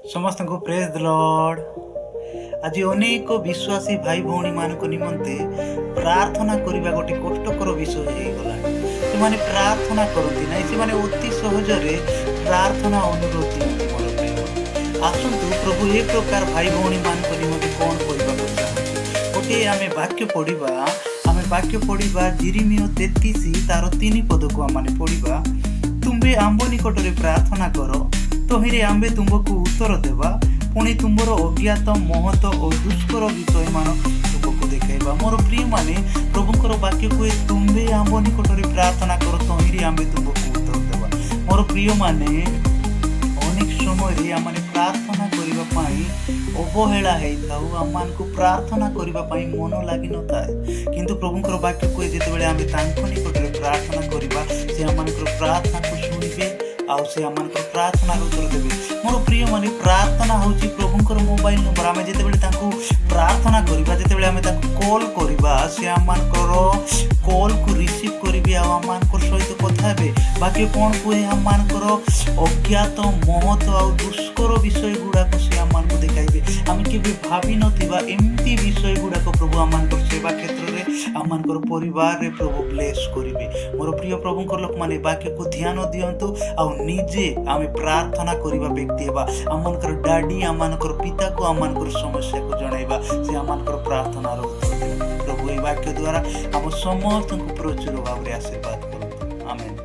ସମସ୍ତଙ୍କୁ ପ୍ରେଜ୍ ଦ ଲର୍ଡ। ଆଜି ଅନେକ ବିଶ୍ୱାସୀ ଭାଇ ଭଉଣୀମାନଙ୍କ ନିମନ୍ତେ ପ୍ରାର୍ଥନା କରିବା ଗୋଟେ କଷ୍ଟକର ବିଷୟ ହେଇଗଲାଣି। ସେମାନେ ପ୍ରାର୍ଥନା କରନ୍ତି ନାହିଁ। ସେମାନେ ଅତି ସହଜରେ ପ୍ରାର୍ଥନା ଅନୁରୋଧ ଦିଅନ୍ତି। ମୋର ପ୍ରିୟ, ଆସନ୍ତୁ, ପ୍ରଭୁ ଏ ପ୍ରକାର ଭାଇ ଭଉଣୀମାନଙ୍କ ନିମନ୍ତେ କ'ଣ କରିବାକୁ ଚାହୁଁଛି, ଗୋଟିଏ ଆମେ ବାକ୍ୟ ପଢ଼ିବା। ଆମେ ବାକ୍ୟ ପଢ଼ିବା, ଯିରିମିୟ 33 ତାର 3 ପଦକୁ ଆମେ ପଢ଼ିବା। "ତୁମ୍ଭେ ଆମ୍ଭ ନିକଟରେ ପ୍ରାର୍ଥନା କର, ତହିଁରେ ଆମ୍ଭେ ତୁମ୍ଭକୁ ଉତ୍ତର ଦେବା, ପୁଣି ତୁମ୍ଭର ଅଜ୍ଞାତ ମହତ ଓ ଦୁଷ୍କର ବିଷୟମାନ ତୁମ୍ଭକୁ ଦେଖାଇବା।" ମୋର ପ୍ରିୟମାନେ, ପ୍ରଭୁଙ୍କର ବାକ୍ୟ କୁହେ, "ତୁମ୍ଭେ ଆମ୍ଭ ନିକଟରେ ପ୍ରାର୍ଥନା କର, ତହିଁରେ ଆମ୍ଭେ ତୁମ୍ଭକୁ ଉତ୍ତର ଦେବା।" ମୋର ପ୍ରିୟମାନେ, ଅନେକ ସମୟରେ ଆମମାନେ ପ୍ରାର୍ଥନା କରିବା ପାଇଁ ଅବହେଳା ହେଇଥାଉ। ଆମମାନଙ୍କୁ ପ୍ରାର୍ଥନା କରିବା ପାଇଁ ମନ ଲାଗିନଥାଏ। କିନ୍ତୁ ପ୍ରଭୁଙ୍କର ବାକ୍ୟ କୁହେ, ଯେତେବେଳେ ଆମେ ତାଙ୍କ ନିକଟରେ ପ୍ରାର୍ଥନା କରିବା, ସେ ଆମମାନଙ୍କର ପ୍ରାର୍ଥନାକୁ ଶୁଣିବେ ଆଉ ସେ ଆମମାନଙ୍କର ପ୍ରାର୍ଥନାର ଉତ୍ତର ଦେବେ। ମୋର ପ୍ରିୟମାନେ, ପ୍ରାର୍ଥନା ହେଉଛି ପ୍ରଭୁଙ୍କର ମୋବାଇଲ ନମ୍ବର। ଆମେ ଯେତେବେଳେ ତାଙ୍କୁ ପ୍ରାର୍ଥନା କରିବା, ଯେତେବେଳେ ଆମେ ତାଙ୍କୁ କଲ୍ କରିବା, ସେ ଆମମାନଙ୍କର କଲ୍କୁ ରିସିଭ୍ କରିବେ ଆଉ ଆମମାନଙ୍କର ସହିତ କଥା ହେବେ। ବାକ୍ୟ କ'ଣ କୁହେ? ଆମମାନଙ୍କର ଅଜ୍ଞାତ ମହତ ଆଉ ଦୁଷ୍କର ବିଷୟ ଗୁଡ଼ାକ ସେ ଆମମାନଙ୍କୁ ଦେଖାଇବେ। ଆମେ କେବେ ଭାବିନଥିବା, ଏମିତି ବିଷୟ ଗୁଡ଼ାକ ପ୍ରଭୁ ଆମମାନଙ୍କର ସେବା କ୍ଷେତ୍ରରେ, ଆମମାନଙ୍କର ପରିବାରରେ ପ୍ରଭୁ ବ୍ଲେସ୍ କରିବେ। ମୋର ପ୍ରିୟ ପ୍ରଭୁଙ୍କର ଲୋକମାନେ, ବାକ୍ୟକୁ ଧ୍ୟାନ ଦିଅନ୍ତୁ ଆଉ ନିଜେ ଆମେ ପ୍ରାର୍ଥନା କରିବା ବ୍ୟକ୍ତି ହେବା। ଆମମାନଙ୍କର ଡାଡି, ଆମମାନଙ୍କର ପିତାକୁ ଆମମାନଙ୍କର ସମସ୍ୟାକୁ ଜଣାଇବା। ସେ ଆମମାନଙ୍କର ପ୍ରାର୍ଥନାର ଉତ୍ତର ଦେବେ। ପ୍ରଭୁ ଏହି ବାକ୍ୟ ଦ୍ୱାରା ଆମ ସମସ୍ତଙ୍କୁ ପ୍ରଚୁର ଭାବରେ ଆଶୀର୍ବାଦ କରନ୍ତୁ। ଆମେନ୍।